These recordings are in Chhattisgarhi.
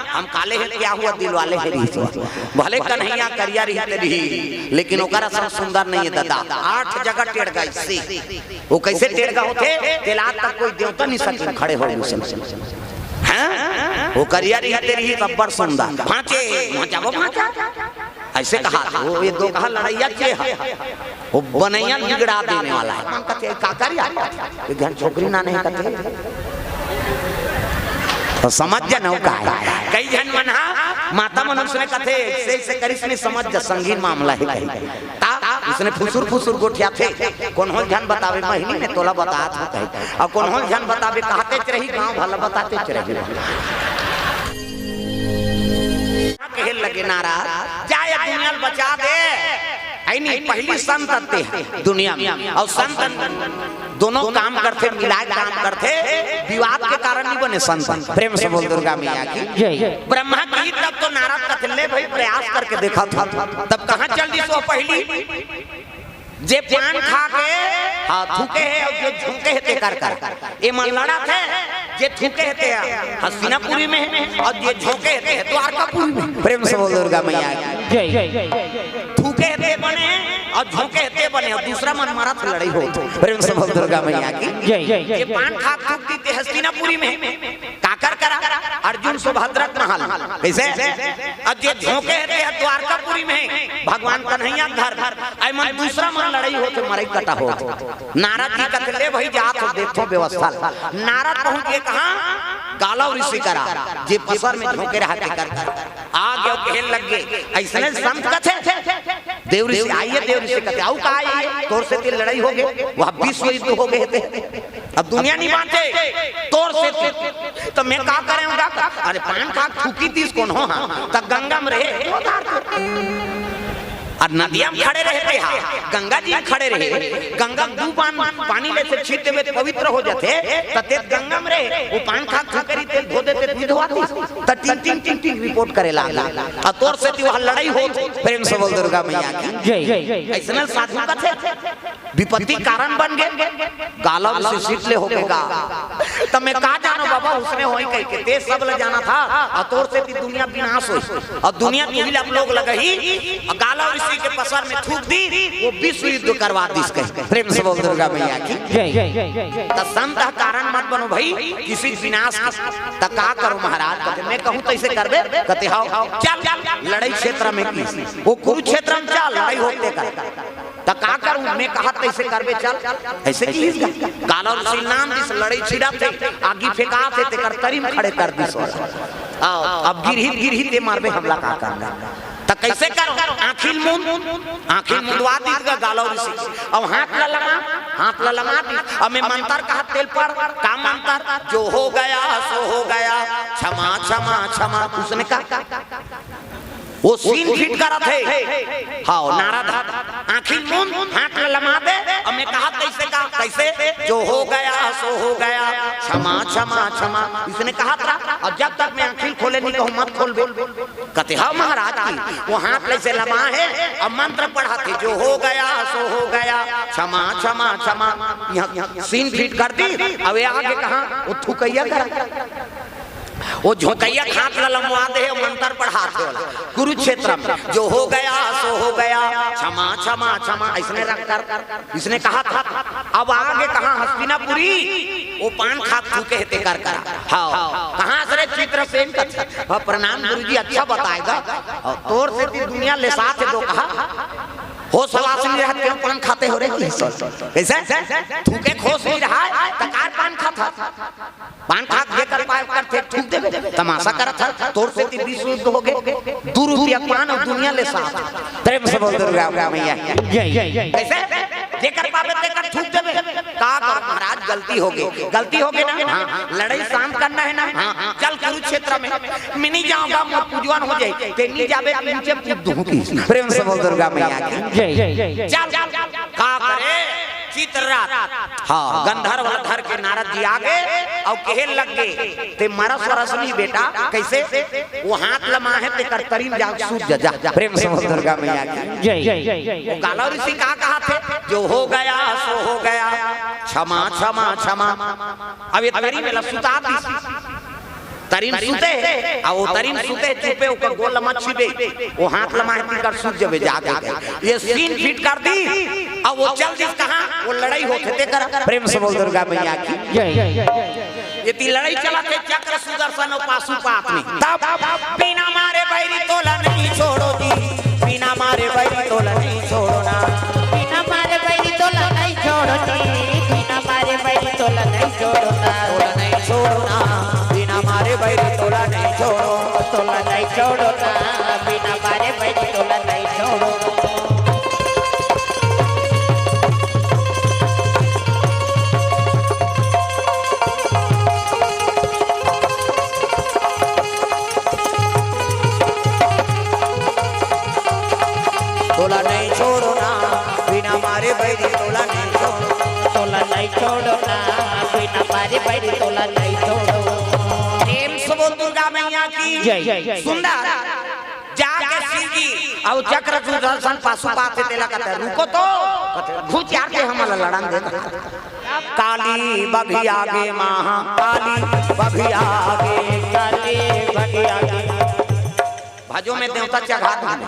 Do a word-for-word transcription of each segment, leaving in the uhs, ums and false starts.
हम काले हैं, क्या हुआ, दिल वाले हैं, रही तो। भले कन्हैया करिया रही ते रही, लेकिन ओकर असन सुंदर नहीं है दादा। आठ जगह टेढ़ गई से। वो कैसे टेढ़ गा होथे? तेला आज तक कोई देवता नहीं सकिन खड़े हो उसमें। हैं? वो करिया रही ते रही, तब बड़ सुंदर। भांचे, वहां जाबो, भांचा। ऐसे कहा था। वो ये दो कहा लड़ैया के है। वो बनैया बिगड़ा देने वाला है। मन कथे, "का करिया?" ये घर छोकरी ना नहीं कथे। तो समझ जा ना, वो का है। कई झन मन हा, माता मन उसने कथे, "ऐसे, ऐसे करिस नहीं, समझ जा, संगीन मामला है कहीं।" ता, उसने फुसुर, फुसुर गोठिया थे। कोन होल झन बतावे, महीनी में तोला बतात हो कहीं। और कोन होल झन बतावे, कहते च रही, गांव भला बताते च रही। कहे लगे नारा, "जा ये दुनिया ल बचा दे।" है नहीं, पहली संत आते हैं दुनिया में, और संत दोनों काम करथे, मिलाए काम करथे, विवाद के कारण नहीं बने संत। प्रेम से बोल दुर्गा मैया की। जय। ब्रह्मा की तब तो नारद कथे, "ले भाई, प्रयास करके देखा था।" तब कहाँ चल दी सो पहली? जे पान खा के, हाँ, थूके है और जे झोंके है तेकर कर। ए मन लड़ा थे, जे थूके है ते हस्तिनापुरी में है और जे झोंके है ते द्वारकापुरी में। प्रेम से बोल दुर्गा मैया की। जय। थूके है ते बने और झोंके है ते बने और दूसरा मन मारा था, लड़ाई हो। प्रेम से बोल दुर्गा मैया की। जय। जे पान खा थूक दी ते हस्तिनापुरी में। काकर करा? अर्जुन सुभद्रा के महल। कैसे? अब जे झोंके है ते द्वारकापुरी में, भगवान कन्हैया के घर। ऐ मन दूसरा मन लड़ाई होथे, मरई कटा होथे। नारद जी कथे, "ले भाई, जात हो, देखो व्यवस्था ला।" नारद पहुंच के कहा, गालव ऋषि करा, जे पसर में झोंके रहा तेकर। आ गयो, कहे लग गए, "ऐसने संत कथे?" देव ऋषि आइए, देव ऋषि कथे, "आऊ का आइए, तोर से तेर लड़ाई हो गए, वह विश्व युद्ध हो गए थे।" अब दुनिया नहीं बांचे, तोर से तू। तो मैं का करे हूँ, का? अरे, पान खा थूकी तीस कोन हो, हाँ? त गंगा में रहे, और नदिया में खड़े रहते हा, गंगा जी में खड़े रहे, गंगा दू पान पानी ले से छीट देवे त पवित्र हो जाते, त ते गंगा में रहे, वो पान खा थूके रही, तेल धो देते, तू धोआ तीस। त टिंग, टिंग, टिंग, टिंग रिपोर्ट करे लागे। आ तोर से तू वहाँ लड़ाई हो, प्रेम से बोल दुर्गा मैया की। जय। ऐसने साधु कथे। विपत्ति कारण बन गए, गालव से सीट ले हो गए गा। तब मैं का जानो बाबा, उसने होई कह के, ते सब ले जाना था, और तोर से ती दुनिया विनाश होई, और दुनिया तू ही आप लोग लगही, और गालव ऋषि के पसर में थूक दी, वो विश्व युद्ध करवा दिस कही। प्रेम से बोल दुर्गा मैया की। जय। त संत ह कारण मत बनो भाई, किसी के विनाश की। त का करो महाराज, कहते, "मैं कहूँ तैसे करबे?" कहते, "हाव, चल, लड़ाई क्षेत्र में की, वो कुरुक्षेत्र में चल, लड़ाई होते कर।" त का करूं, मैं कहत तैसे करबे, चल। ऐसे की हिस गा। गालव ऋषि नाम दिस, लड़ई छिड़त हे, आगी फेंकात हे, तेकर तरी म खड़े कर दिस। आओ, अब गिरही, गिरही ते मारबे, हमला का करना। त कैसे करो? आँखी ल मूंद, आँखी ल मुंदवा दिस गा गालव ऋषि। अब हाथ ल लमा, हाथ ल लमा दिस। अब मैं मंतर कहत तेल पढ़, का मंतर? जो हो गया, सो हो गया, क्षमा, क्षमा, क्षमा। उसने कहा, वो सीन फिट करत हे। हाँ, नारद ह। आँखी मूंद, हाथ ल लमा दे, और मैं कहत तैसे का, कैसे? जो हो गया, सो हो गया, क्षमा, क्षमा, क्षमा। इसने कहत रहा, और जब तक मैं आँखी खोले नहीं कहूँ, मत खोलबे। कहते, "हाँ महाराज की।" वो हाथ ले से लमा हे, और मंत्र पढ़त हे, "जो हो गया, सो हो गया, क्षमा, क्षमा, क्षमा।" यहाँ सीन फिट कर दी, अब ये आगे कहाँ? वो थुकैया करा। वो झोंकैया हाथ ल लमवा दे हे, मंत्र पढ़ात हे वाला। कुरुक्षेत्र में जो हो गया, सो हो गया, क्षमा, क्षमा, क्षमा, ऐसने रख कर, इसने कहा था। अब आगे कहाँ? हस्तिनापुरी, वो पान खात थूके हे तेकर करा। हाँ, कहाँ से रे? चित्रसेन का। हाँ, प्रणाम गुरुजी, अच्छा बताएगा। और तोर से ती दुनिया ले साथ दो कहा। होश हवास नहीं रहा, क्यों पान खाते हो रे? कैसे? थूके होश नहीं रहा है, त कार पान खाता? पान खा के जेकर पाप करथे, थूक देबे। तमाशा करत हस, तोर से ती विश्व युद्ध हो गए। दू रुपया पान और दुनिया ले साथ। प्रेम से बोल दुर्गा मैया। जय। कैसे? जेकर पाप हे तेकर थूक देबे। का करो महाराज, गलती हो गई। गलती हो गई ना? हाँ। लड़ाई शांत करना है ना? हाँ। चल कुरुक्षेत्र में। मैं नहीं जाऊंगा, मैं पूजवन हो जाए। ते नहीं जाबे, नीचे कूद दूं की। प्रेम से बोल दुर्गा मैया की। जय। चल, का करे? चित्ररथ। हाँ, गंधर्व धर के नारद जी आगे और कहे लग गए, "ते मरस वरस नहीं बेटा।" कैसे? वो हाथ लमा हे, तेकर तरी म जाके सूत जा, जा। प्रेम से बोल दुर्गा मैया की। जय। वो गालव ऋषि का कहत हे, "जो हो गया, सो हो गया, क्षमा, क्षमा, क्षमा।" अब ये तरी में ल सुता दी। तरिन सुते, आ वो तरिन सुते चुपे ओकर गोल ल मत छुबे, वो हाथ ल माहे पकड़ सुत जबे जाके। ये सीन फिट कर दी, अब वो चल दिस कहाँ, वो लड़ई होथे ते करा। प्रेम से बोल दुर्गा मैया की। जय। ये ती लड़ई चलत हे चक्र सुदर्शन अउ पाशुपात में। तब बिना मारे बैरी तोला नहीं छोड़ो जी, बिना मारे बैरी तोला नहीं छोड़ो ना। बिना मारे बैरी तोला नहीं छोड़ो जी, बिना मारे बैरी तोला नहीं छोड़ो ना। तोला नहीं छोड़ो ना, बिना मारे बैरी तोला नहीं छोड़ो। तोला नहीं छोड़ो ना, बिना मारे बैरी तोला नहीं छोड़ो। तोला नहीं छोड़ो ना, बिना मारे बैरी तोला नहीं छोड़ो। तोला नहीं छोड़ो ना, बिना मारे बैरी तोला नहीं छोड़ो। प्रेम से बोल दुर्गा मैया की जय। सुंदर जाके शिव जी अउ चक्र सुदर्शन पाशुपात हे तेला कहते, "रुको तो, घुस यार के हमला लड़न दे।" काली बघिया गे माँ, काली बघिया गे। काली बघिया गे। भजो में देवता चघात माने।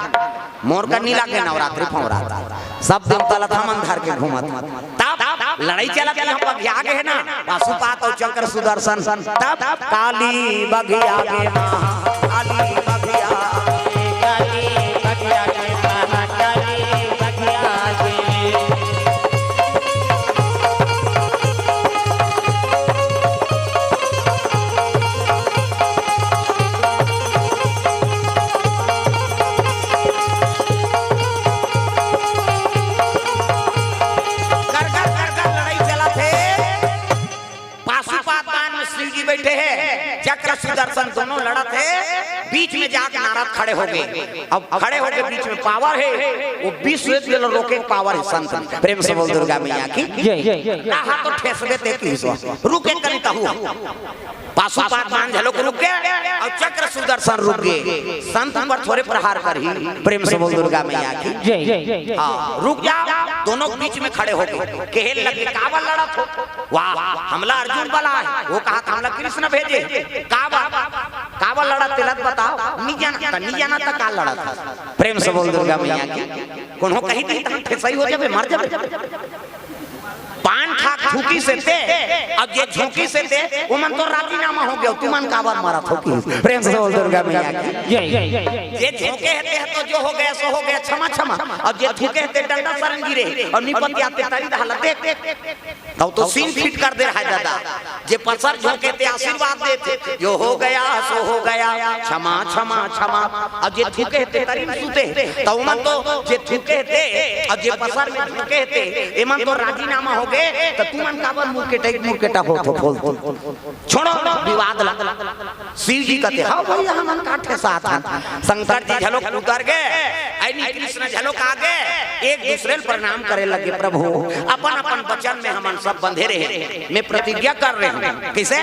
मोर का नी लागे नवरात्रि फवरात। सब देवता ल थमन धर के घूमत। तब लड़ई चलत हे, हम बघिया गे हे ना, पाशुपात अउ चक्र सुदर्शन। तब काली बघिया गे माँ, काली बघिया गे। काली बघिया गे माँ, काली बघिया गे। गरगर गरगर लड़ई चलत हे। पाशुपात बान में शिव जी बैठे हे, चक्र सुदर्शन दोनों लड़त हे, बीच में जाके नारद खड़े हो गे। अब खड़े होके बीच में पावर हे, वो विश्व युद्ध ल रोके के पावर हे संत में। प्रेम से बोल दुर्गा मैया की। जय। कहा तो ठेसबे ते की सो। रुके कनी तहु। पाशुपात बान झलोक रुक गे अउ चक्र सुदर्शन रुक गे। संत ऊपर थोरे प्रहार करही। प्रेम से बोल दुर्गा मैया की। जय। हाँ, रुक जाव, दोनों के बीच में खड़े हो गे। कहे लगे, "काबर लड़त हो?" "वाह, हमला अर्जुन बलाय हे।" वो कहा, "हमला कृष्ण भेजे।" "काबर, काबर लड़त तेला बताव।" "नी जाना।" "त नी जाना त का लड़त हे?" प्रेम से बोल दुर्गा मैया की। कोनो कही नहीं त ठेसई हो जाबे, मर जाबे। पान खा थूकिस हे ते, अब जे झोंकिस हे ते, ओमन तो राजीनामा हो गे, तुमन काबर मरत हो कि? प्रेम से बोल दुर्गा मैया की। जय। जे झोंके हे ते ह तो जो हो गया सो हो गया, क्षमा क्षमा। अब जे थूके हे ते डंडा सरन गिरे अउ निपत आते तरी दहला देख। तब तो सीन फिट कर दे रहा है दादा। जे पसर झोंके ते आशीर्वाद देथे, "जो हो गया सो हो गया, क्षमा क्षमा क्षमा।" अउ जे थूके हे ते तरी में सुते, त ओमन तो जे थूके हे ते, अउ जे पसर में झोंके हे ते, एमन तो राजीनामा हो गे, त तुमन काबर मुरकेटा मुरकेटा होत हो, बोल, बोल। छोड़ो विवाद ला। शिव जी कहते, "हाँ भैया, हमन का ठेसात हन।" शंकर जी झलोक उतर गे, अइनी कृष्ण झलोक आ गे, एक दूसरे ल प्रणाम करे लगे, "प्रभु, अपन अपन वचन में हमन सब बंधे रहे, मैं प्रतिज्ञा कर रहे हूँ।" किसे?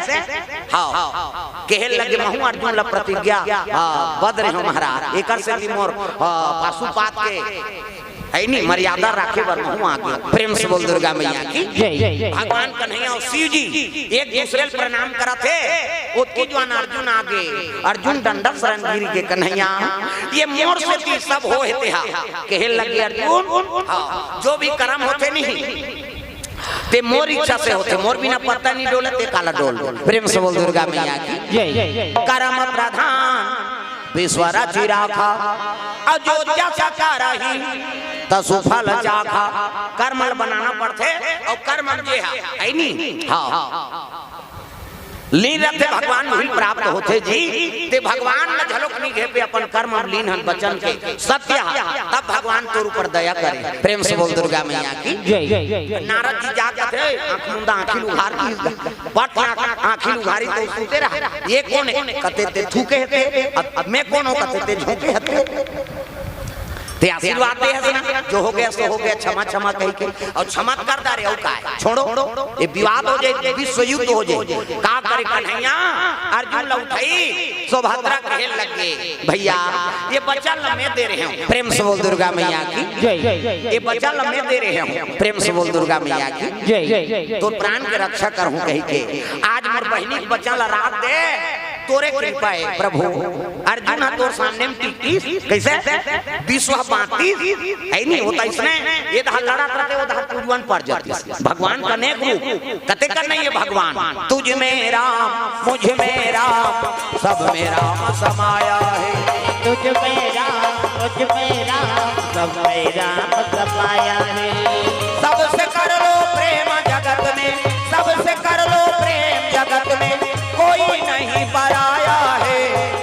हाँ, कहे लगे, "महूँ अर्जुन ला प्रतिज्ञा, हाँ, बद्ध रहे हूँ महाराज, एकर से भी मोर, हाँ, पाशुपात के है नी, मर्यादा राखे बर महूँ आगे।" प्रेम से बोल दुर्गा मैया की। जय। भगवान कन्हैया अउ शिव जी एक दूसरे ल प्रणाम करत हे। ओतकी जुवार अर्जुन आगे, अर्जुन डंडा सरन गिर गे, "कन्हैया, ये मोर सेती सब हो हे तेहा।" कहे लगे अर्जुन, हाँ, जो भी करम होथे नहीं, ते मोर इच्छा से होथे, मोर बिना पत्ता नहीं डोले, ते काला डोल। प्रेम से बोल दुर्गा मैया की। जय। करम प्रधान विश्व रचि राखा, अउ जो जस करही तसु फल चाखा। कर्म ल बनाना पड़थे, अउ कर्म जे ह, है नी? हाँ। लीन रथे भगवान उही प्राप्त होथे जी। ते भगवान ल झलोक नी घेपे, अपन कर्म म लीन हन, वचन के सत्य ह, तब भगवान तोर ऊपर दया करे। प्रेम से बोल दुर्गा मैया की। जय। नारद जी जाग जाथे, आँख मुंदा आँखी ल उघार की, पट आँख, आँखी ल उघारी तो सुते रहा। ये कोन हे? कते ते थूके हे ते, अब, अब मैं कोन हूँ? कते ते झोंके हे ते। ते आशीर्वाद दे हस ना, जो हो गया सो हो गया, क्षमा क्षमा कही के, अउ क्षमा कर डारे, अउ का हे? छोड़ो, ये विवाद हो जाए, विश्व युद्ध हो जाए। का करे कन्हैया, अर्जुन ल उठाई, सुभद्रा कहे लगे, "भैया, ये बचन ल मैं दे रहे हूँ।" प्रेम से बोल दुर्गा मैया की। जय। "ये बचन ल मैं दे रहे हूँ।" प्रेम से बोल दुर्गा मैया की। जय। "तोर प्राण के रक्षा करहूँ कही के, आज मोर बहिनी के बचन ल राख दे।" तोरे कृपा हे प्रभु, अर्जुन ह तोर सामने में टिकतिस, कइसे? विश्व बांटिस, हे नहीं होता इसने, ये दहा लड़त रहते, वो दहा पूजवन पर जातिस। भगवान का अनेक रूप, कते का नहीं है भगवान। तुझ में राम, मुझ में राम, सब में राम समाया है। तुझ में राम, मुझ में राम, सब में राम समाया है। सबसे कर लो प्रेम जगत में, सबसे कर लो प्रेम जगत में, कोई नहीं पराया है।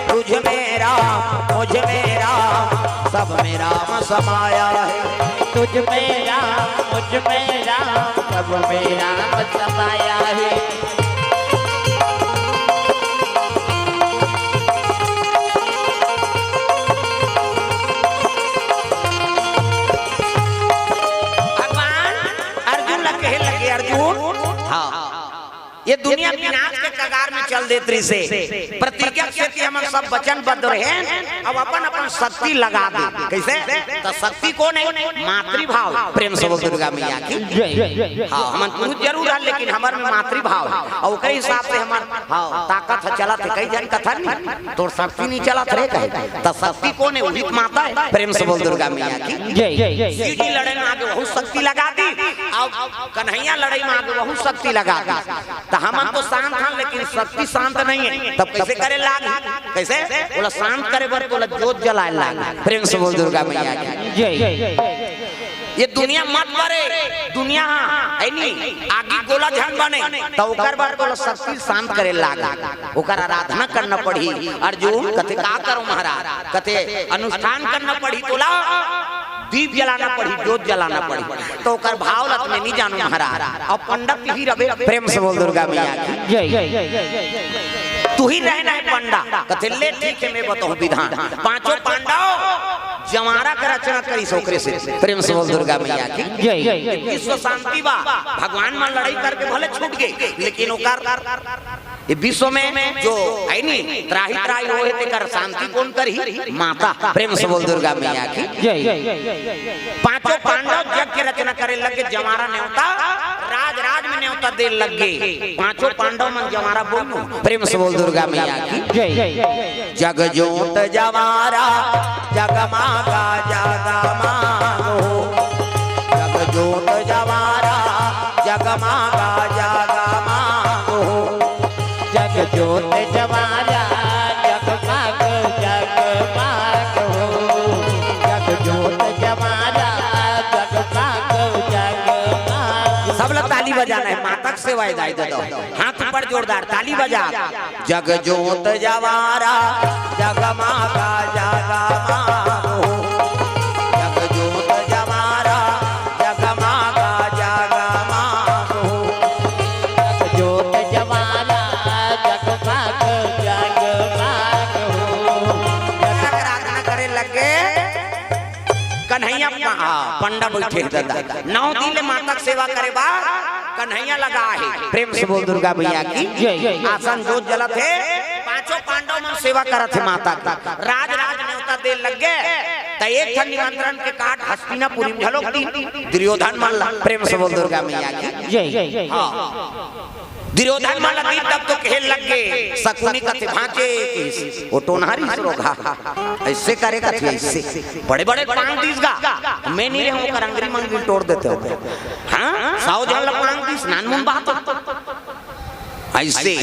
तुझ में राम, मुझ में राम, सब में राम समाया है। तुझ में राम, मुझ में राम, सब में राम समाया है। भगवान अर्जुन ला कहे लगे, अर्जुन, हाँ, ये दुनिया विनाश के कगार में चल देत रहिसे, प्रतिज्ञा से कि हमन सब वचनबद्ध रहे, अब अपन अपन शक्ति लगा दे। कइसे? त शक्ति कोन हे? मातृभाव। प्रेम से बोल दुर्गा मैया की। जय। हाँ, हमन पुरुष जरूर हे, लेकिन हमर में मातृभाव हे, अउ ओकरे हिसाब से हमर, हाँ, ताकत हे, चलत हे। कई झन कथन नहीं, तोर शक्ति नहीं चलत रे कहे, त शक्ति कोन हे? उही त माता हे। प्रेम से बोल दुर्गा मैया की। जय। शिव जी लड़े में आगे वहू शक्ति लगा दी, अउ कन्हैया लड़ई में आगे वहू शक्ति लगा दी। त हमन तो शांत हन, लेकिन शक्ति शांत नहीं हे, तब कइसे करे लाग? कइसे? ओला शांत करे बर तोला जोत जलाए लाग। प्रेम से बोल दुर्गा मैया की। जय। ये दुनिया मत बरे, दुनिया हे नी, आगी गोला झन बने, त ओकर बर तोला शक्ति शांत करे लाग, ओकर आराधना करना पड़ही। अर्जुन कथे, "का करो महाराज?" कथे, "अनुष्ठान करना पड़ही तोला, दीप जलाना पड़ही, जोत जलाना पड़ही।" त ओकर भाव ला त मैं नहीं जानों महाराज। अब पंडित ही रबे। प्रेम से बोल दुर्गा मैया की। जय। तुही रहना हे पंडा। कथे, "ले ठीक हे, मैं बताहूँ विधान।" पांचों पांडव जवारा के रचना करिस ओकरे से। प्रेम से बोल दुर्गा मैया की। जय। विश्व शांति बा, भगवान मन लड़ई करके भले छूट गे, लेकिन ओकर ये विश्व में जो हे नी, त्राहि त्राहि होहे, तेकर शांति कोन करही? माता। प्रेम से बोल दुर्गा मैया की। जय। पांचों पांडव जग के रचना करे लगे, जवारा नेवता, राज राज में नेवता दे लगे। पांचों पांडव मन जवारा बोलू। प्रेम से बोल दुर्गा मैया की। जय। जग जोत जवारा जगमागा जगमागो। जग जोत जवारा जगमागा जगमागो। जग जोत जवारा जगमाग जगमाग हो। जग जोत जवारा जगमाग जगमाग। सब लोग ताली बजाना हे, माता के सेवा हे, दाई दे दो। हाथ ऊपर जोरदार, ताली बजा। जग जोत जवारा जगमागा जगमाग हो। जग जोत जवारा जगमागा जगमाग हो। जग जोत जवारा जगमाग जगमाग हो। जग आराधना करे लगे। कन्हैया पा-, हाँ, पंडा बैठे हे दादा। नौ दिन ले माता के सेवा करे बर कन्हैया लगा हे। प्रेम से बोल दुर्गा मैया की। जय। आसन जोत जलत हे, पांचों पांडव मन सेवा करत हे माता के। राज राज नेवता दे लग गे, त एक ठन निमंत्रण के card हस्तिनापुरी में घलोक दी दुर्योधन मन ला। प्रेम से बोल दुर्गा मैया की। जय। हाँ। दुर्योधन मन ला दीन तब तो कहे लग गे, शकुनी कथे भांचे किस, वो टोनहारी सुरोघा, ऐसे करे कथे ऐसे, बड़े बड़े पांग दीस गा, मैं नहीं रहूं, ओकर अंगरी मंगरी टोर देते हो। हाँ, सौ झन ला पांग दीस, नानमुन बात हो। ऐसे,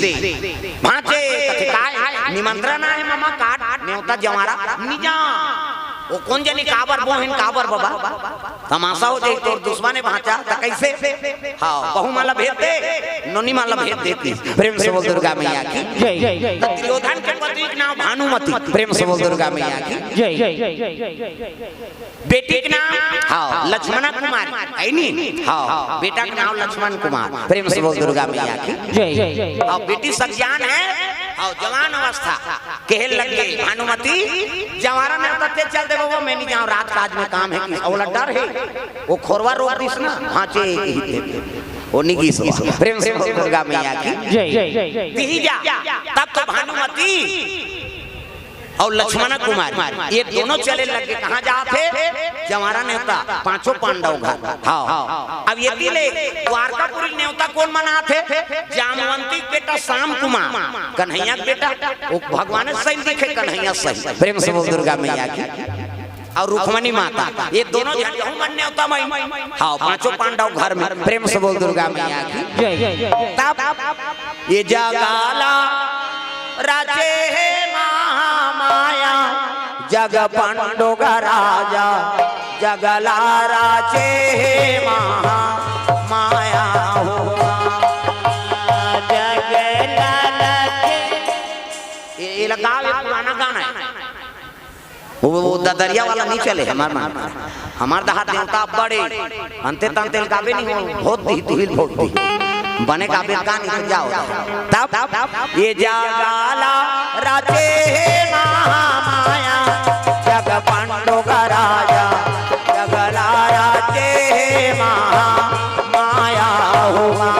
भांचे कथे काय, निमंत्रण आहे ममा, card, नेवता जवारा, निजा। वो कोन जनी काबर बोहिन, काबर बाबा? तमाशा हो जाई, तोर दुश्मन हे भांचा, त कैसे? हाँ, बहू माला भेज दे, नोनी माला भेज देती। प्रेम से बोल दुर्गा मैया की। जय। त दुर्योधन के पत्नी के नाम भानुमती। प्रेम से बोल दुर्गा मैया की। जय। बेटी के नाम, हाँ, लक्ष्मणा कुमारी, है नी? हाँ, बेटा के नाम लक्ष्मण कुमार। प्रेम से बोल दुर्गा मैया की। जय। हाँ, बेटी सज्ञान है, हाँ, जवान अवस्था। कहे लगे, "भानुमती, जवारा नेवता ते चल देबो, वो मैं नहीं जाऊँ, राजकाज में काम है।" कि ओला डर है, वो खोरवा रोक दिस ना, भांचे ही थे, वो निगिस हुआ। प्रेम से बोल दुर्गा मैया की। जय। तिही जा, तब तो भानुमती अउ लक्ष्मणा कुमारी, ये दोनों चले लगे। कहाँ जात हे? जवारा नेवता, पांचों पांडव घर। हाँ। अब एती ले द्वारकापुरी नेवता कोन मनात हे? जामवंती के बेटा श्याम कुमार, कन्हैया के बेटा, वो भगवान सही दिखे, कन्हैया सही। प्रेम से बोल दुर्गा मैया की। अउ रुक्मणी माता, ये दोनों झन यहू मन नेवता मई। हाँ, पांचों पांडव घर में। प्रेम से बोल दुर्गा मैया की। जय। तब ये जगाला राजे हे महामाया, जग पंडुग राजा, जगला राजे हे महामाया हो। जगला राजे। ये, ये लगा, ये पुराना गाना है। वो, वो ददरिया वाला नहीं चले हमार मन। हमार दहार देवता बड़े, अंते तंते गाबे नहीं हो, भोत दी, तुहिल भोत दी। बने गाबे का नहीं तो जाओ। तब, ये जगाला राजे हे महामाया, जग पंडुग राजा, जगला राजे हे महामाया हुआ।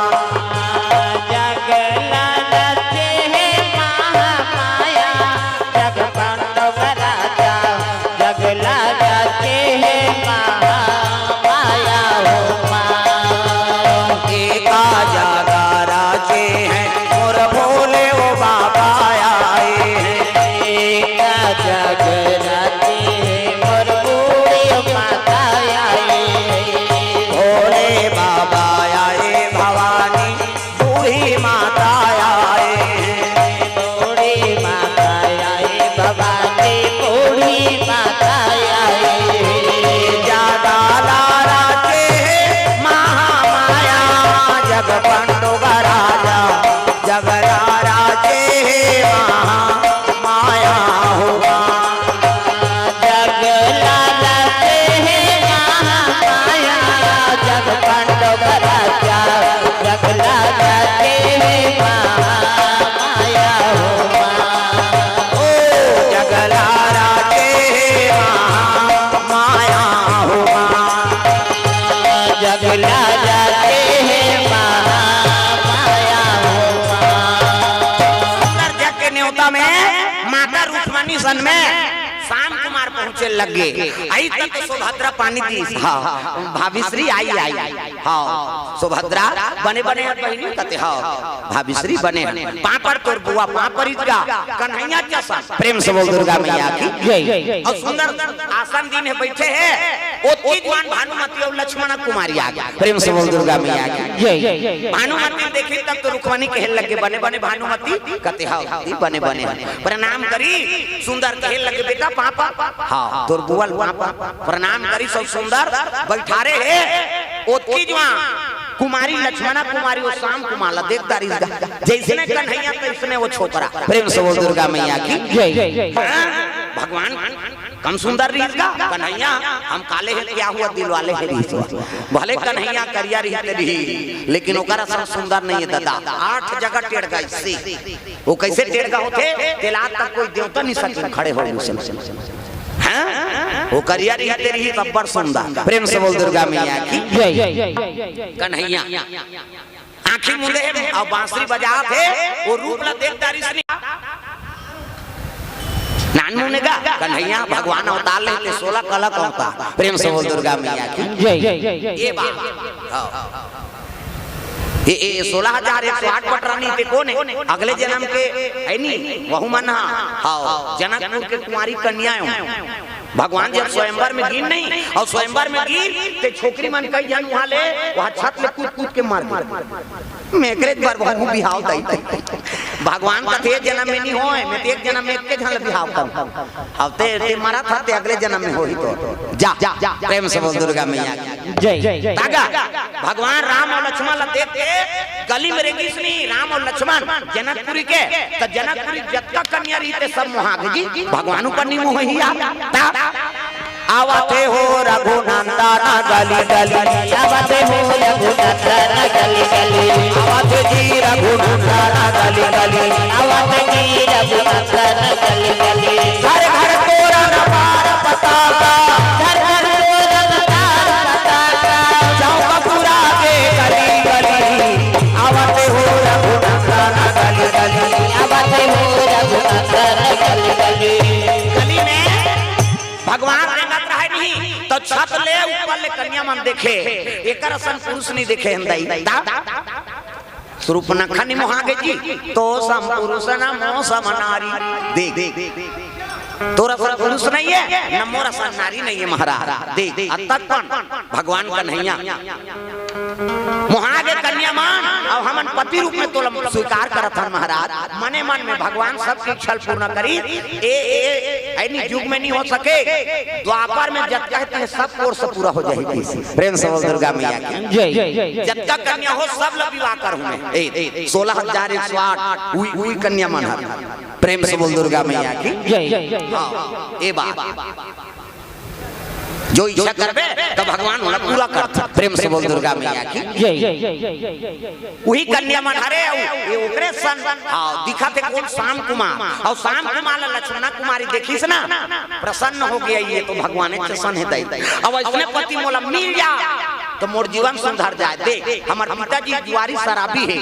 जगला राजे हे महामाया, जग पंडुग राजा, जगला राजे हे महामाया हो माँ। एका जगा राजे हैं मोर भोले ओ बाबा आए हैं। एका जगा राजे हैं मोर भोले ओ माता आए हैं। भोले बाबा आए भवानी बूढ़ी माता आए हैं। बूढ़ी माता आए भवानी, बूढ़ी माता आए हैं। जगाला राजे हे महामाया, जग पंडुग राजा, जगला राजे हे महामाया हुआ। जगला राजे हे महामाया, जग पंडुग राजा, जगला राजे हे महामाया हो माँ। ओ जगला राजे हे महामाया हो माँ। जगला राजे हे महामाया हो माँ। सुंदर जग के नेवता में माता रुक्मणी सन में श्याम कुमार पहुंचे लगे। आई तक तो सुभद्रा पानी दी। हाँ, भाभी श्री आई, आई। हाँ, सुभद्रा बने बने हन बहिनी कथे। हाँ, भाभी श्री बने हन। पापड़ तोर बुआ, पापड़ इजगा, कन्हैया जसन। प्रेम से बोल दुर्गा मैया की। जय। अउ सुंदर आसन दीन हे, बैठे हे। ओतकी जुवान भानुमती अउ लक्ष्मणा कुमारी आगे। प्रेम से बोल दुर्गा मैया की। जय। भानुमती देखी तब तो रुक्मणी कहे लगे, बने बने भानुमती कथे, हाँ, ई बने बने हन। प्रणाम करी, सुंदर कहे लगे, बेटा पापा, हाँ, तोर बुआ ल पापा। प्रणाम करी, सब सुंदर बैठारे हे। ओतकी जुवान कुमारी लक्ष्मणा कुमारी अउ श्याम कुमार ला देख डारिस गा। जइसने कन्हैया तइसने वो छोकरा। प्रेम से बोल दुर्गा मैया की। जय। हाँ, भगवान कम सुंदर रहिस गा कन्हैया, हम काले हे, क्या हुआ, दिल वाले हे रहिस गा। भले कन्हैया करिया रहिस ते रहिस, लेकिन ओकर असन सुंदर नहीं हे दादा। आठ जगह टेढ़ गा इससे। वो कैसे टेढ़ गा होथे? तेला आज तक कोई देवता नहीं सकिन खड़े होय उसने। हाँ? वो करिया रहिस ते रहिस, तब बड़ सुंदर। प्रेम से बोल दुर्गा मैया की। जय। कन्हैया आँखी मूंदे हे अउ बांसुरी बजात हे, वो रूप ला देख डारिस नहीं। नान मुने गा, कन्हैया भगवान अवतार लेते सोलह कला का अवतार। प्रेम से बोल दुर्गा मैया की। जय। ये बात। हाँ। ये, ये सोलह हजार एक सौ आठ पटरानी ते कोन हे? अगले जन्म के हे नी, वहू मन हा। हाँ, जनकपुर के कुंवारी कन्या हो। भगवान जब स्वयंवर में गिन नहीं, अउ स्वयंवर में गिन, ते छोकरी मन कई झन उहाँ ले, उहाँ छत ले कूद कूद के मर गे। मैं एकरे बर वहू बिहाव दई। भगवान कथे, "ए जन्म में नहीं होय, मैं तो एक जन्म में एक के झन ले बिहाव करूँ।" अब ते, ते मरत हा, ते अगले जन्म में होही तो। जा, जा, प्रेम से बोल दुर्गा मैया की। जय। तागा, भगवान राम अउ लक्ष्मण ला देख के गली में रेंगिस नहीं, राम अउ लक्ष्मण जनकपुरी के, त जनकपुरी जतका कन्या रहिस ते सब मोहा गे जी, भगवान ऊपर नहीं मोहिया। ता, आवत हे हो रघुनंदन गली गली, आवत हे हो रघुनंदन गली गली, आवत हे जी रघुनंदन गली गली, आवत हे जी रघुनंदन गली गली। घर घर तोरण पार पताका, घर घर तोरण पार पताका, चौक पुरा के गली गली, आवत हो रघुनंदन गली गली, आवत हो रघुनंदन गली गली। छत ले ऊपर ले कन्या मन देखे, एकर असन पुरुष नहीं देखे हन दाई। ता? सुरूपनखा निमोहा गे जी, तो सम पुरुष न मो सम नारी। देख, तोर असन पुरुष नहीं है, न मोर असन नारी नहीं है महाराज। देख, अतक पण भगवान कन्हैया मोहा गे कन्या मन, अउ हमन पति रूप में तोला स्वीकार करत हन महाराज। मने मन में भगवान सबके इच्छा ल पूर्ण करी। ए, ए, ऐनी युग में नहीं हो सके, द्वापर में जतका हे सब ओर से पूरा हो जाही। प्रेम से बोल दुर्गा मैया की। जय। जतका कन्या हो सब ला विवाह करहूं मैं। ए, ए, सोलह हजार एक सौ आठ उई, उई कन्या मन हर। प्रेम से बोल दुर्गा मैया की। जय। हाँ, ए बात। जो इच्छा करबे, तो भगवान ओला पूरा करथे। प्रेम से बोल दुर्गा मैया की। जय। उही कन्या मन हरे, अउ ये ओकरे सन, हाँ, दिखत हे कोन? श्याम कुमार। अउ श्याम कुमार ला लक्ष्मणा कुमारी देखिस ना, प्रसन्न हो गे, ये तो भगवान के सन हे दाई। अउ अइसने पति मोला मिल जा, तो मोर जीवन सुधर जाए। दे, हमर पिताजी जुआरी शराबी हे,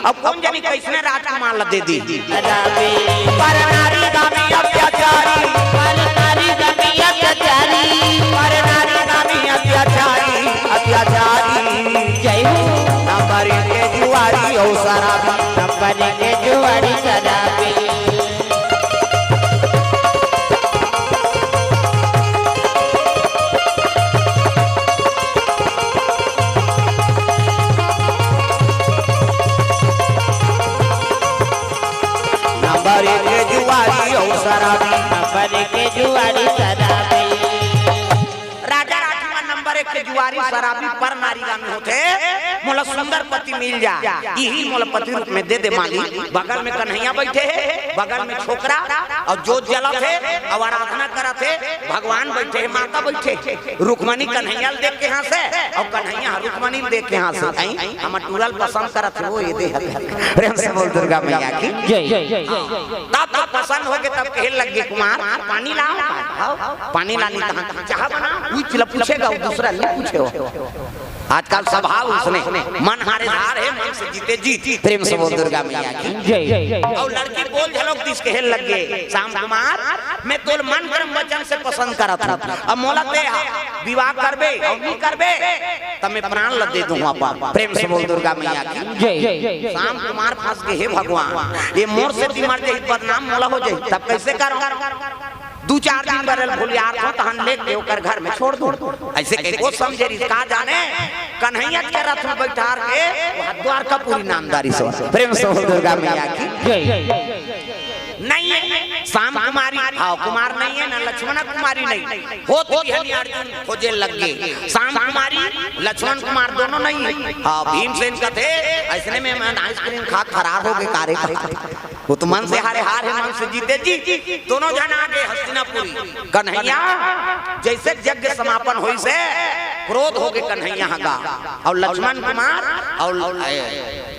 अब कोन जनी कइसने राजकुमार ला दे दी। पर नारी दामी अत्याचारी, पर नारी दामी अत्याचारी, पर नारी दामी अत्याचारी, अत्याचारी। जय हो। नंबर एक के जुआरी अउ शराबी। नंबर एक के जुआरी शराबी। नंबर एक के जुआरी अउ शराबी। नंबर एक के जुआरी शराबी। राजा राजकुमार नंबर एक के जुआरी शराबी पर नारीगामी होथे। मोला सुंदर पति मिल जा, इही मोला पति रूप में दे दे मालिक। बगल में कन्हैया बैठे हे, बगल में छोकरा, अउ जोत जलत हे, अउ आराधना करत हे। भगवान बैठे हे, माता बैठे हे। रुक्मणी कन्हैया ल देख के हंसे, अउ कन्हैया ह रुक्मणी ल देख के हंसे। आई, हमर टूरा ल पसंद करत हे, वो ये दे हल। प्रेम से बोल दुर्गा मैया की। जय। तब तो पसंद हो गे, तब कहे लग गे, "कुमार, पानी लाओ, आओ, पानी लानी तहां, चाह बना।" उही ला पूछेगा, वो दूसरा नहीं पूछे हो। आजकल स्वभाव उसने, मन हारे धार हे, मन से जीते जीत। प्रेम से बोल दुर्गा मैया की। जय। अउ लड़की बोल झलक दिस कहे लग गे, "श्याम कुमार, मैं तोल मन कर्म वचन से पसंद करत हूं, अब मोला ते विवाह करबे अउ नहीं करबे, त मैं प्राण ल दे दूं अपन।" प्रेम से बोल दुर्गा मैया की। जय। श्याम कुमार फंस गे, "हे भगवान, ये मोर सेती मर जाही, बदनाम मोला हो जाही, तब कइसे करंव?" दू चार दिन बर ल भुलियार थो, तहन लेके ओकर घर में छोड़ दूं। अइसे कहिके वो समझे रहिस, का जाने कन्हैया के रथ में बैठार के वहाँ द्वारकापुरी नाम डारिस। प्रेम से बोल दुर्गा मैया की। जय। नहीं हे श्याम कुमारी, हाँ, कुमार नहीं हे, ना लक्ष्मणा कुमारी नहीं। होत बिहनिया अर्जुन खोजे लग गे। श्याम कुमारी, लक्ष्मण कुमार दोनों नहीं हे। हाँ, भीमसेन कथे, "अइसने में मैं आइसक्रीम खा फरार हो गे, का रे?" वो तो मन से हारे हार हे, मन से जीते जी। दोनों झन आ गे हस्तिनापुरी। कन्हैया, जइसे यज्ञ समापन होइस हे, क्रोध हो गे कन्हैया ह गा। अउ लक्ष्मण कुमार अउ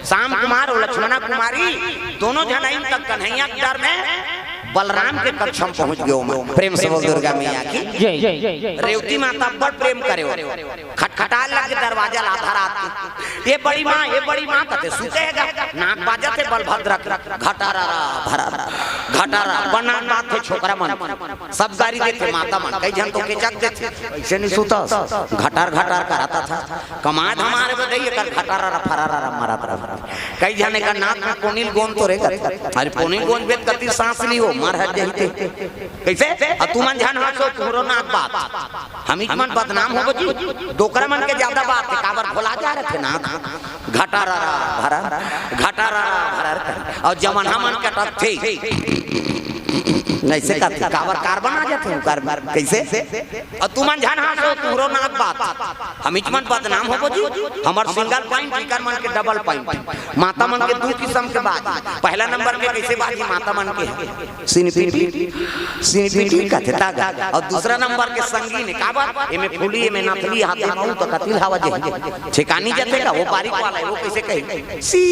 श्याम कुमार अउ लक्ष्मणा कुमारी दोनों झन आइन त कन्हैया के डर में बलराम के कक्ष में पहुंच गे ओमन। प्रेम से बोल दुर्गा मैया की। जय। रेवती माता बड़ प्रेम करे हो। खटखटाए लगे दरवाजा ल आधा रात के, "ए बड़ी माँ, ए बड़ी माँ," कथे, सुते हे गा, नाक बाजत हे बलभद्र के, घटारा रा, भरा रा, घटारा, बड़ नाक बाजथे छोकरा मन, सब गारी देथे माता मन, कई झन तो केचक देथे, "अइसे नहीं सुतस, घटार घटार करत हस, कमाए धमाए बर दे, एकर घटारा रा, फरारा रा मरत रहा।" कई झन एकर नाक में पोनी ल गोंद तो रे गा, अरे पोनी ल गोंदबे त कति सांस लिही, मर हर जाही ते। कइसे? अउ तुमन झन हंसो, तुंहरो नाक बाजथे। हमीच मन बदनाम होबो जी, डोकरा मन के जादा बात हे, काबर भोला जा रथे ना। घटारा रा भरा, घटारा रा भरा, अउ जमनहा मन के टकथे। अइसे करथे, काबर कार्बन आ जाथे, कार्बन, कइसे? अउ तुमन झन हंसो, तुंहरो नाक बाजथे। हमीच मन बदनाम होबो जी, हमर single point, इकर मन के double point। माता मन के दू किसम के बाजी, पहला नंबर के कइसे बाजी माता मन के हे? सिनपिटी, सिनपिटी कथे तागा। अउ दूसरा नंबर के संगीन हे, काबर? एमे फूली, एमे नथली, हाथे म अउ त कति ल हवा जाही। ठेकानी जथे का, वो बारीक वाला हे, वो कइसे कही? सी,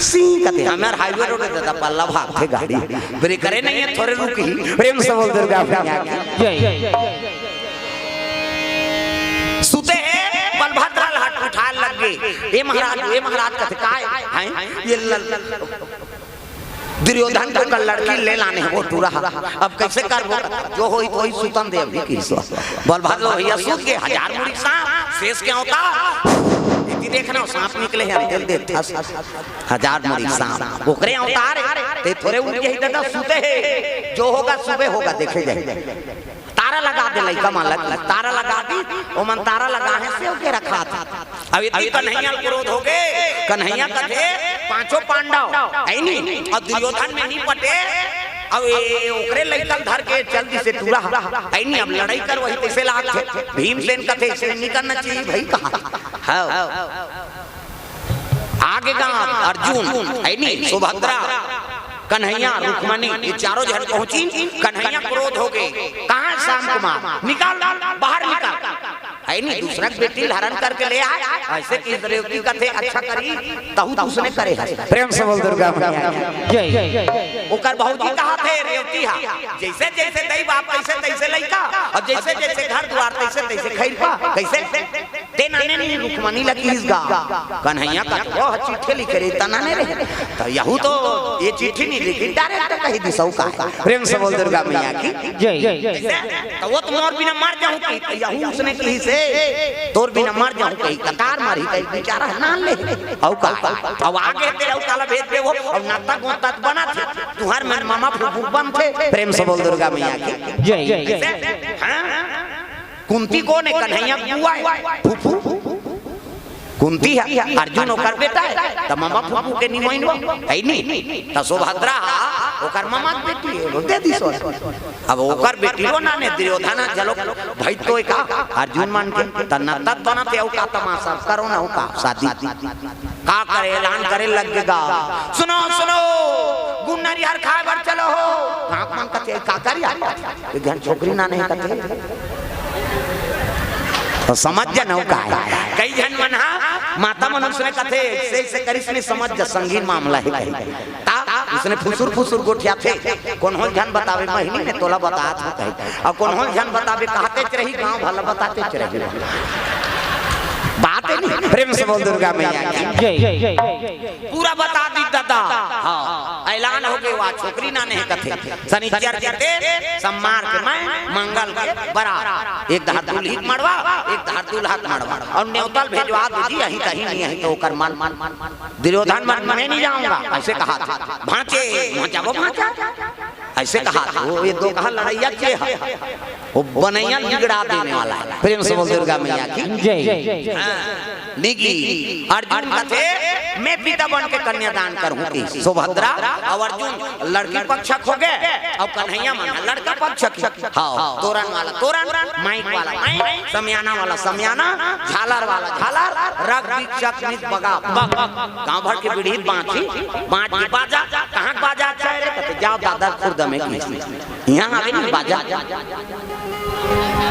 सी कथे। हमर highway road हे दादा, पल्ला भागथे गाड़ी। ब्रेकरे नहीं हे, थोरे रुकही। प्रेम से बोल दुर्गा मैया की। जय। सुते हे, बलभद्र ल हट उठाए लग गे। "ए महाराज, ए महाराज," कथे, "काय हे?" ये ल-, ल-, दुर्योधन के ओकर लड़की ले लाने हे वो टूरा। अब कइसे करबो? जो होई तो होई, सुतन दे अभी की सो। बलभद्र भइया सुत गे, हजार मुड़ी सांप, शेष के अवतार। इति देखना, सांप निकले हे, अंतेल दे थस। हजार मुड़ी सांप, ओकरे अवतार हे। ते थोरे उठ गई दादा, सुते हे। जो होगा सुबह होगा, देखे जाए। तारा लगा दे लइका मन ला, तारा लगा दी, ओमन तारा लगा हे, सेव के रखा था। अब इति कन्हैया ल क्रोध होगे, कन्हैया कथे, पांचों पांडव, है नी? अब दुर्योधन में नी पटे, अब ए, ओकरे लइका ल धर के चल दिसे टूरा, है नी? अब लड़ई करवाही तइसे लागथे। भीमसेन कथे, "अइसे नी करना चाहिए भाई," कहा। हाँ। आगे गा अर्जुन, है नी? सुभद्रा, कन्हैया, रुक्मणी, ये चारों झन पहुंचिन। कन्हैया क्रोध होगे, "कहाँ हे श्याम कुमार? निकाल, बाहर निकाल।" है नी, दूसरा के बेटी ल हरण करके ले आए, अइसे कि रेवती कथे, "अच्छा करी, तहू तो उसने करे हे।" प्रेम से बोल दुर्गा मैया की। जय। ओकर भौजी कहाथे रेवती हा, "जइसे जइसे दई बाप तइसे तइसे लइका, अब जइसे जइसे घर दुआर तइसे तइसे खइरपा।" कइसे? ते नाने नहीं, रुक्मणी ल किहिस गा। कन्हैया कथे, "ओ चिट्ठी लिखे रहे, त नाने रहे।" त यहू तो ये चिट्ठी नी लिखिन, direct कहि दिस, अउ का हे? प्रेम से बोल दुर्गा मैया की। जय। कइसे? त वो तो मोर बिना मर जाहूं कही, त यहू उसने किहिसे, "तोर बिना मर जाहूं कही, त कार मरही कही, बेचारा नान ले।" अउ का? अब आगे ते अउ काला भेज देबो, अउ नत्ता गोता बनथे, तुंहर मन ममा फूफू बनथे। प्रेम से बोल दुर्गा मैया की। जय। कइसे? हाँ? कुंती कोन हे? कन्हैया के बुआ हे, फूफू। कुंती हे, अर्जुन ओकर बेटा हे, त ममा फूफू के निमोइन हे नी? त सुभद्रा हा ओकर ममा के बेटी हे, वो दे दिस। अब ओकर बेटी लो नाने, दुर्योधन हा, चलो भाई तो का अर्जुन मन के, त नत्ता बनथे, अउ का तमाशा करो ना, अउ का शादी। का करे, ऐलान करे लग गे गा, "सुनो, सुनो, गुन्नरी हर खाए बर चलो हो।" गाँव मन कथे, "का कर यार, एक झन छोकरी नाने हे," कथे। त समझ जा ना, अउ का हे। कई झन मन हा, माता मन उसने कथे, "अइसे, अइसे करिस नी, समझ जा, संगीन मामला हे," कही। ता उसने फुसुर फुसुर गोठियाथे, "कोनो ल झन बताबे, महिनी में तोला बतात हों," कही। अब कोनो ल झन बताबे, कहतेच रही, गाँव भर ल बतातेच रही। बात हे नी, प्रेम से बोल दुर्गा मैया की। जय। पूरा बता दिस दादा। हाँ, ऐलान होगे, वो छोकरी नाने हे कथे। सनिचर के दिन, सोमवार के मैं, मंगल के बरात। एक डहर दूल्ही के मड़वा, एक डहर दूल्हा के मड़वा। अउ नेवता ल भेजवा दो जी, अहीं कहीं नहीं, अहीं तो ओकर मन। दुर्योधन मन, "मैं नहीं जाऊंगा," अइसे कहाथे। "भांचे, वहाँ जाबो भांचा।" अइसे कहाथे। वो ये दो कहा लड़इया के हे। वो बनइया बिगड़ा देने वाला हे। प्रेम से बोल दुर्गा मैया की। जय। हाँ। निगी, अर्जुन कथे, "मैं पिता बन के कन्यादान करहूं," कही। सुभद्रा अउ अर्जुन लड़की पक्ष के होगे, अउ कन्हैया मन लड़का पक्ष के। हाँ, तोरन वाला तोरन, माइक वाला माइक, समियाना वाला समियाना, झालर वाला झालर, रग बिचक नित बगा बग। गाँव भर के बीड़ी बाँची, बाँच के बाजा, "कहाँ के बाजा अच्छा हे रे?" कथे, "जाव दादर खुर्द में की, इहाँ हवे नी बाजा।"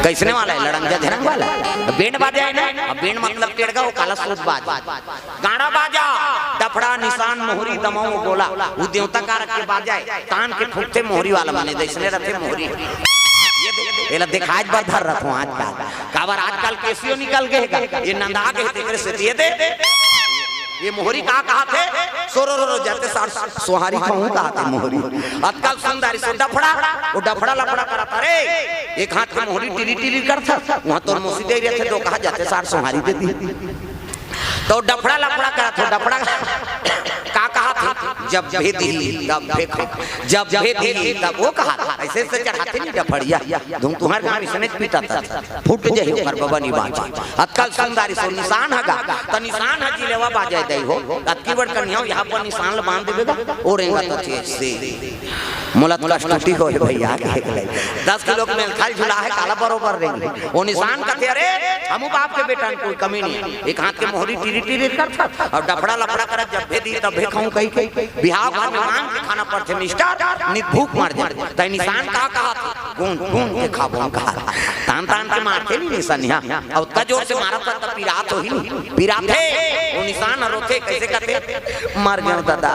कइसने वाला हे? लड़ंगा झरंग वाला। बैंड बाजा हे ना, अब बैंड मतलब टेड़गा, वो काला स्रोत बाज। गाड़ा बाजा, डफड़ा, निसान, मोहरी, दमऊ, गोला, वो देवता कारक के बाजा हे। तान के फूंकथे मोहरी वाला, माने जइसने रथे मोहरी। ये दे-, एला देखाय बर धर रथों आजकल। काबर आजकल केसियो निकल गे हे गा। ये नंदा गे हे, तेकरे सेती ये दे। ये मोहरी का कहाथे? सोरो रो रो जाते सार सोहारी खाऊं कहाथे मोहरी। आजकल सुंदरी सो डफड़ा, वो डफड़ा लफड़ा करत हे रे। एक हाथ के मोहरी टिरी टिरी करत हे, वहाँ तोर मौसी दे रहे थे, दो कहा जाते सार सोहारी दे दी। तो डफड़ा लफड़ा करत हो, डफड़ा का कहाथे? जब भेदी तब फेंको, जब भेदी तब वो कहाथे। अइसे अइसे चढ़ाथे नी डफड़िया, धुन तुंहर गाँव इसने पीटा था, फूट जाही ओकर बबा नी बाँचे। अतका ल सुंदरी सो निसान हगा, त निसान ह जिलेवा बाजे दई हो, अतकी बड़ कन्या हो, यहाँ पर निसान ल बांध देबे गा, ओ रेंगा तो चीज से। मोला तो कष्टुटी हो हे भैया, के एक ले। दस किलो के मेलथाल झुला हे, काला बरोबर रेंग। ओ निसान कथे, "अरे, हमू बाप के बेटा में कोई कमी नहीं है।" एक हाथ के मोहरी टिरी टिरी करत, अउ डफड़ा लफड़ा करत, "जब भेदी तब भे खाऊं" कही के। बिहाव घर में मांग के खाना पड़थे मिस्टर, नित भूख मर जाथे। तै निसान का कहाथे? गूंद गूंद के खाबो हम कहा। तान तान के मारथे नी निसनिहा। अउ ओतका जोर से मारत त पिरात होही नी। पिराथे। ओ निसान ह रोथे, कइसे कथे? मर गेंव ददा,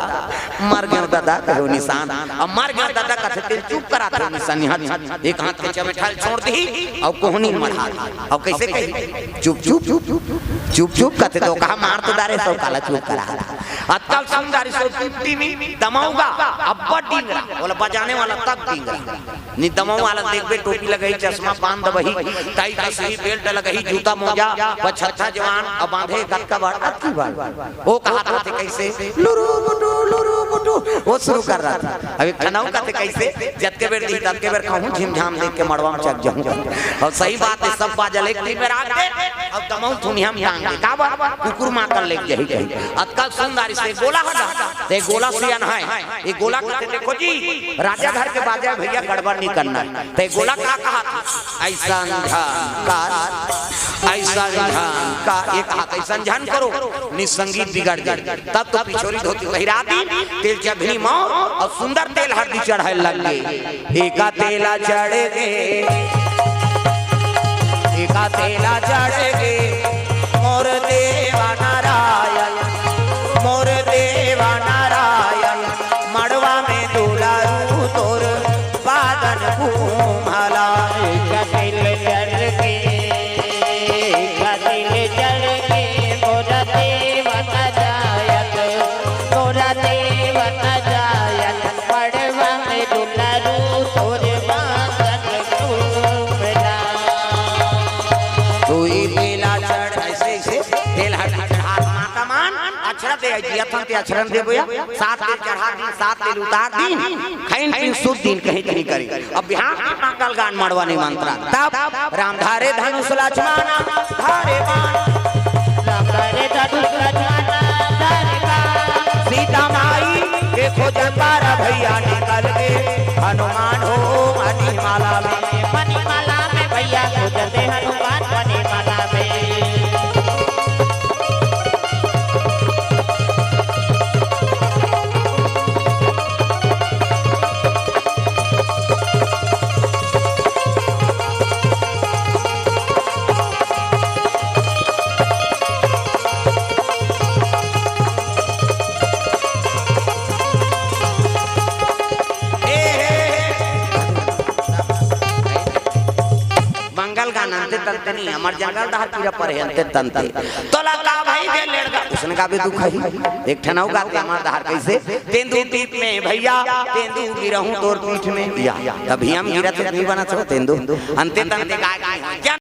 मर गेंव ददा, कहे ओ निसान। अब मर गेंव ददा कथे तेला चुप कराथे ओ निसनिहा। एक हाथ के चमेठा ल छोड़ दिही अउ कोहनी मढ़ा दिही। अउ कइसे कही? चुप, चुप, चुप, चुप, चुप, चुप कथे त ओ कहा मार तो डारे, त ओ काला चुप करा। अतका ल सुन डारिस ओ टिपटिपी दमऊ गा, अब्बड़ डिंगरा, ओला बजाने वाला तक डिंगरा। नी दमऊ वाला देखबे, टोपी लगही, चश्मा, पान दबही, टाई कस ही, बेल्ट लगही, जूता मोजा, पछत्था जवान, अब बांधे कतका बार, अतकी बार। ओ कहात होथे कइसे? लुरु बुटु, लुरु बुटु। ओ शुरू कर रहा था। अब एक ठन अउ कथे कइसे? जतके बेर दिही, ततके बेर खाहूं, झिमझाम देख के मड़वा म चघ जाहूं। अउ सही बात हे, सब बाजा ल एक दिन में राख दे, अउ दमऊ थुनिया म टांग दे। काबर? कुकुर माकन लेग जाही कही। अतका ल सुन डारिस ए गोला ह गा, त ए गोला सियान हे। ए गोला कथे, देखो जी, राजा घर के बाजा हे भइया, गड़बड़ नी करना हे। त ए गोला का कहाथे? अइसन झन कर, अइसन झन कर, ए कहाथे, अइसन झन करो, नी त संगीत बिगड़ जाही। तब तो पिछोरी धोती पहिरा दिही, तेल चघनी मौर अउ सुंदर तेल हरदी चढ़ाय लग गे। एका तेला चढ़ गे, एका तेला चढ़ गे, मोर देवा नारायण, मोर देवा नारायण, मड़वा में दुलारू तोर बादन घूमला। एका तेल चढ़ गे, एका तेल चढ़ गे, मोर देवा नारायण, मोर देवा नारायण, मड़वा में दुलारू तोर बादन घूमला। तू ही तेला चढ़, अइसे, अइसे, तेल हरदी चढ़ा, माता मन, अछरा दे, जियत हन ते अछरन दे बोया, सात तेल चढ़ा दिन, सात तेल उतार दिन, खइन पिन सुत दिन, कहीं नहीं करी। अब बिहान के मंगल गान मड़वा निमंत्रण, तब राम धारे धनुष लक्ष्मण धारे बाण। राम धारे धनुष लक्ष्मण धारे बाण। सीता माई के खोजन बारा भइया निकल गे। हनुमान हो मणिमाला में। मणिमाला में भइया खोजते हनुमान मणिमाला में। मंगल गान अंते तंते नहीं, हमर जंगल डहर कीरा परे अंते तंते। तोला का भाई के लेड़गा, उसने का भी दुख है। एक ठन अउ गाथे हमर डहर कइसे? तेंदू दीप में भइया, तेंदू गिरहूं तोर पीठ में। या, तभी हम गिरत नहीं बनत हो तेंदू। अंते तंते का